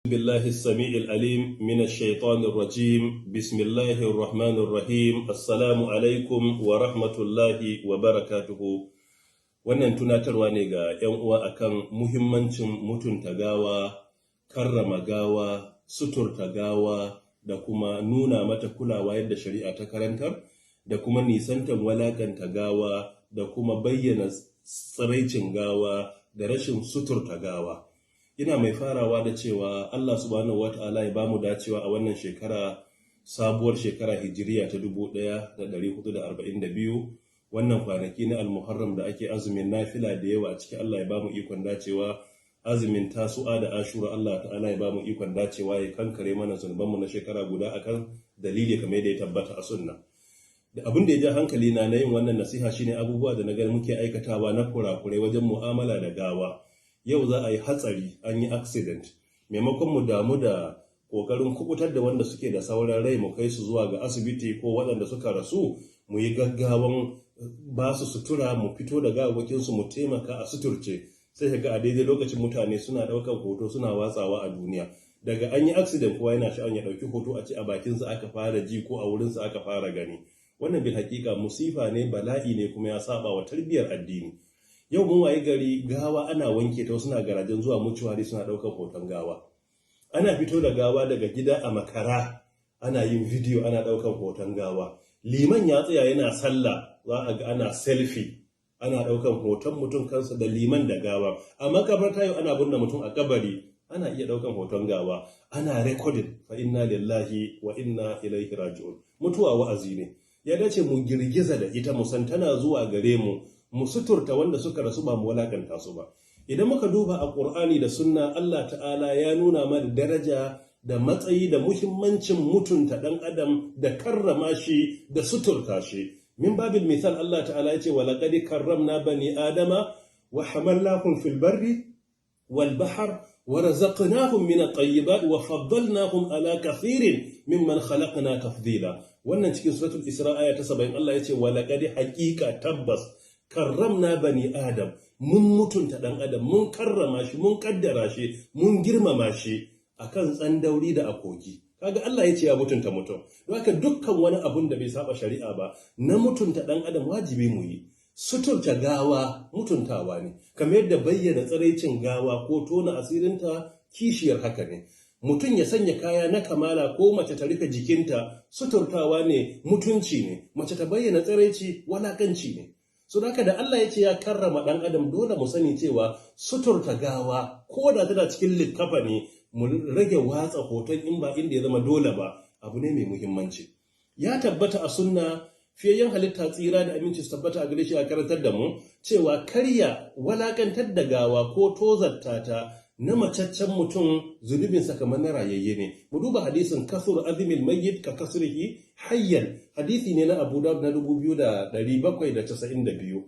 بالله السميع العليم من الشيطان الرجيم. بسم الله الرحمن الرحيم. السلام عليكم ورحمة الله وبركاته. Wannan tunatarwa ne ga 'yan uwa akan muhimmancin mutunta gawa, karrama gawa, suturta gawa da kuma nuna mata kulawa yadda shari'a ta karantar, da kuma nisantar walakanta gawa da kuma bayyana tsiraicin gawa da rashin suturta gawa. Ina mai farawa da cewa Allah Subhanahu wata'ala ya bamu dacewa a wannan shekara, sabuwar shekara Hijiriya ta 1442, wannan kwanaki na Almuharram da ake azumin nafila da yawa a cikin. Allah ya bamu ikon dacewa azumin Tasu'a da Ashura. Allah Ta'ala ya bamu ikon dacewa, ya kankare mana zunubanmu na shekara guda akan dalili kamar yadda ya tabbata a sunna. Da abin da ya ja hankali na na yin wannan nasiha shine abubuwa da na gani muke aikatawa na kurakurai wajen mu'amala da gawa. Yau za a yi hatsari, an yi accident, maimakon mu damu da kokarin kubutar da wanda suke da sauran rai mu kai su zuwa ga asibiti, ko waɗanda suka rasu mu yi gaggawan ba su sutura, mu fito da gawawwakinsu, mu taimaka a suturce, sai ka ga a daidai lokacin mutane suna ɗaukar hoto suna watsawa a duniya. Daga an yi accident, kowa yana sha'awar ya ɗauki hoto a ce a bakinsa aka fara ji ko a wurinsa aka fara gani. Wannan bil hakika musifa ne, bala'i ne, kuma ya saba wa tarbiyyar addini. Yau mun waye gari gawa ana wanke ta, suna garajen zuwa mutuwari suna ɗaukar hoton gawa. Ana fito da gawa daga gida a makara, ana yin bidiyo, ana ɗaukar hoton gawa. Liman ya tsaya yana sallah, za a ga ana selfie, ana ɗaukar hoton mutum kansa da liman da gawa. A makabarta yau ana binne mutum a kabari, ana iya ɗaukar hoton gawa, ana recording. Fa inna lillahi wa inna ilaihi raji'un. Mutuwa wa'azi ne, ya dace mu girgiza da ita, mu san tana zuwa gare mu, mu suturta wanda suka rasu, ba mu walakanta su ba. Idan muka duba a Ƙur'ani da sunna, Allah Ta'ala ya nuna mana daraja da matsayi da muhimmancin mutunta ɗan adam da karrama shi da suturta shi. Min babil misal, Allah Ta'ala ya ce: "Wa laqad karramna bani adama wa hamalnahum fil barri wal bahr wa razaqnahum min at-tayyibat wa faddalnahum ala kathirin mimman khalaqna tafdila." Wannan cikin Suratul Isra, aya ta 70. Allah ya ce: "Wa laqad", haqiqa, tabbas, "karramna bani adam", mun mutunta dan adam, mun karrama shi, mun kaddara shi, mun girmama shi akan tsandauri da akogi. Kaga Allah ya ce ya mutunta mutum. Don haka dukkan wani abun da bai saba shari'a ba na mutunta dan adam wajibi mu yi. Suturta gawa mutuntawa ne, kamar yadda bayyana tsiraicin gawa ko tona asirinta kishiyar haka ne. Mutum ya sanya kaya na kamala ko mace ta rufe jikinta suturtawa ne, mutunci ne. Mace ta bayyana tsiraici walakanci ne. So haka da Allah ya ce ya karrama dan adam, dole mu sani cewa suturta gawa, ko da tana cikin likkafa ne, mu rage watsa hoton in ba inda ya zama dole ba, abu ne mai muhimmanci. Ya tabbata a sunna, fiyayyen halitta, tsira da aminci su tabbata a gare shi, a karantar da mu cewa karya walakantar da gawa ko tozarta ta na macaccen mutum, zunubinsa kamar na rayayye ne. Mu duba hadisin "kasru azmil mayyit ka kasrihi hayyan", hadisi ne na Abu Dawud na 2792.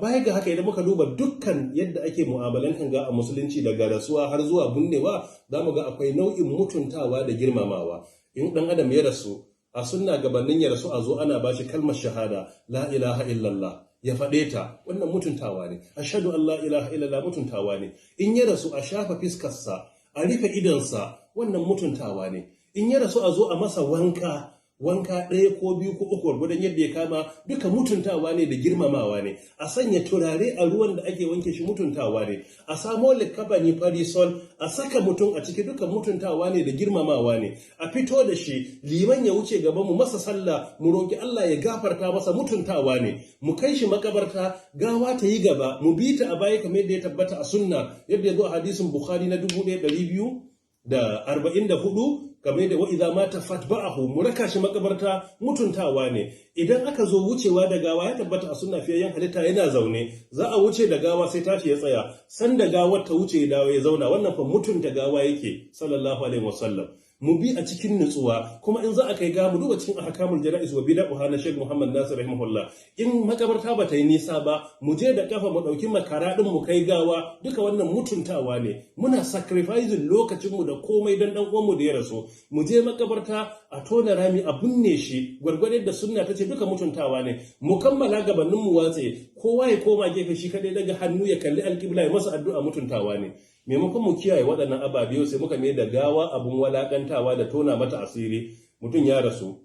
Baya ga haka, idan muka duba dukkan yadda ake mu'amalantan gawa a Musulunci, daga rasuwa har zuwa binnewa, za mu ga akwai nau'in mutuntawa da girmamawa. In dan adam ya rasu, a sunna gabanin ya rasu a zo ana bashi kalmar shahada, "La ilaha illallah", ya faɗe ta, wannan mutuntawa ne. "Ashhadu an la ilaha illallah" mutuntawa ne. In ya rasu, a shafa fiskarsa, a rufe idonsa, wannan mutuntawa ne. In ya rasu, a zo a masa wanka, wanka ɗaya ko biyu ko uku gwargwadon yadda ya kama, duka mutuntawa ne da girmamawa ne. A sanya turare a ruwan da ake wanke shi mutuntawa ne. A samo likkafani fari sol a saka mutum a ciki, duka mutuntawa ne da girmamawa ne. A fito da shi, liman ya wuce gaban mu masa sallah, mu roki Allah ya gafarta masa, mutuntawa ne. Mu kai shi makabarta, gawa ta yi gaba, mu bi ta a baya, kamar yadda ya tabbata a sunna, yadda ya zo a hadisin Bukhari na 1244, kamar da "wa idza mata fatba'ahu". Mu raka shi makabarta mutuntawa ne. Idan aka zo wucewa da gawa, ya tabbata a sunna fiyayyen halitta yana zaune za a wuce da gawa, sai tashi ya tsaya, san da gawar ta wuce ya dawo ya zauna. Wannan fa mutunta gawa yake, sallallahu alaihi wasallam. Mu bi a cikin nutsuwa. Kuma in za a kai gawa, mu duba cikin Ahkamul Jana'iz wa Bid'ah na Sheikh Muhammad Nasir rahimahullah, in makabarta ba ta yi nisa ba, mu je da kafa, mu dauki makara din mu kai gawa, duka wannan mutuntawa ne. Muna sacrificing lokacin mu da komai dan dan uwan mu da ya rasu. Mu je makabarta, a tona rami, a binne shi gwargwadon da sunna ta ce, duka mutuntawa ne. Mu kammala gabanin mu watse, kowa ya koma gefe shi kadai, daga hannu ya kalli alƙibla ya masa addu'a, mutuntawa ne. Maimakon mu kiyaye waɗannan ababe, sai muka mai da gawa abun walakantawa da tona mata asiri. Mutum ya rasu,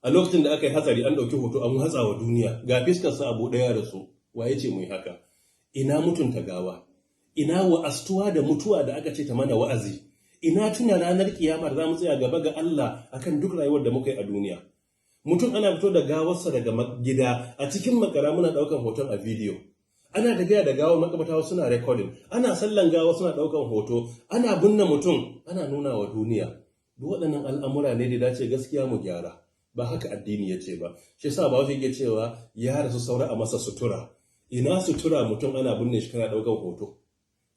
a lokacin da aka yi hatsari an ɗauki hoto an watsa wa duniya, ga fiskarsa abu ɗaya rasu. Waye ce mu yi haka? Ina mutunta gawa? Ina wa'astuwa da mutuwa da aka ce ta mana wa'azi? Ina tuna ranar kiyama da za mu tsaya gaba ga Allah akan duk rayuwar da muka yi a duniya? Mutum ana fito da gawarsa daga gida a cikin makara, muna daukan hoton a bidiyo. Ana tafiya da gawar makabarta suna recording, ana sallan gawa suna daukan hoto, ana binne mutum ana nuna wa duniya. Duk waɗannan al'amura ne da dace gaskiya mu gyara. Ba haka addini ya ce ba. Shi yasa ba wasu yake cewa ya rasu saura a masa sutura. Ina sutura? Mutum ana binne shi kana daukan hoto.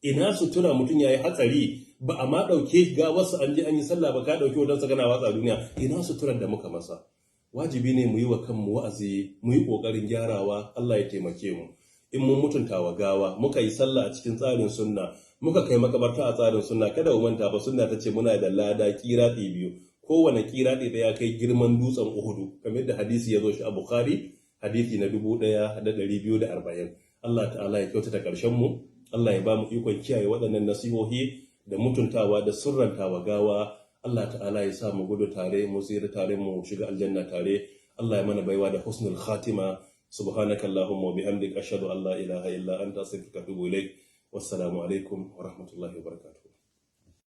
Ina sutura? Mutum ya yi hatsari, ba a ma ɗauke gawarsa an je an yi sallah ba, ka ɗauki hotonsa kana watsa duniya. Ina suturar da muka masa? Wajibi ne mu yi wa kanmu wa'azi, mu yi ƙoƙarin gyarawa. Allah ya taimake mu. In mun mutunta wa gawa, muka yi sallah a cikin tsarin sunna, muka kai makabarta a tsarin sunna, kada mu manta ba, sunna ta ce muna da lada kiraɗi biyu. Kowane kiraɗi ɗaya kai girman dutsen Uhudu, kamar yadda hadisi ya zo shi a Bukhari, hadisi na 1240. Allah ta'ala ya kyautata ƙarshen mu. Allah ya ba mu ikon kiyaye waɗannan nasihohi da mutuntawa da surrantawa gawa. Allah ta'ala ya sa mu gudu tare, mu tsira tare, mu shiga aljanna tare. Allah ya mana baiwa da husnul khatima. Subhanaka allahumma wa bihamdika, ashhadu an la ilaha illa anta, astaghfiruka wa atubu ilaik. Wassalamu alaikum wa rahmatullahi wa barakatuh.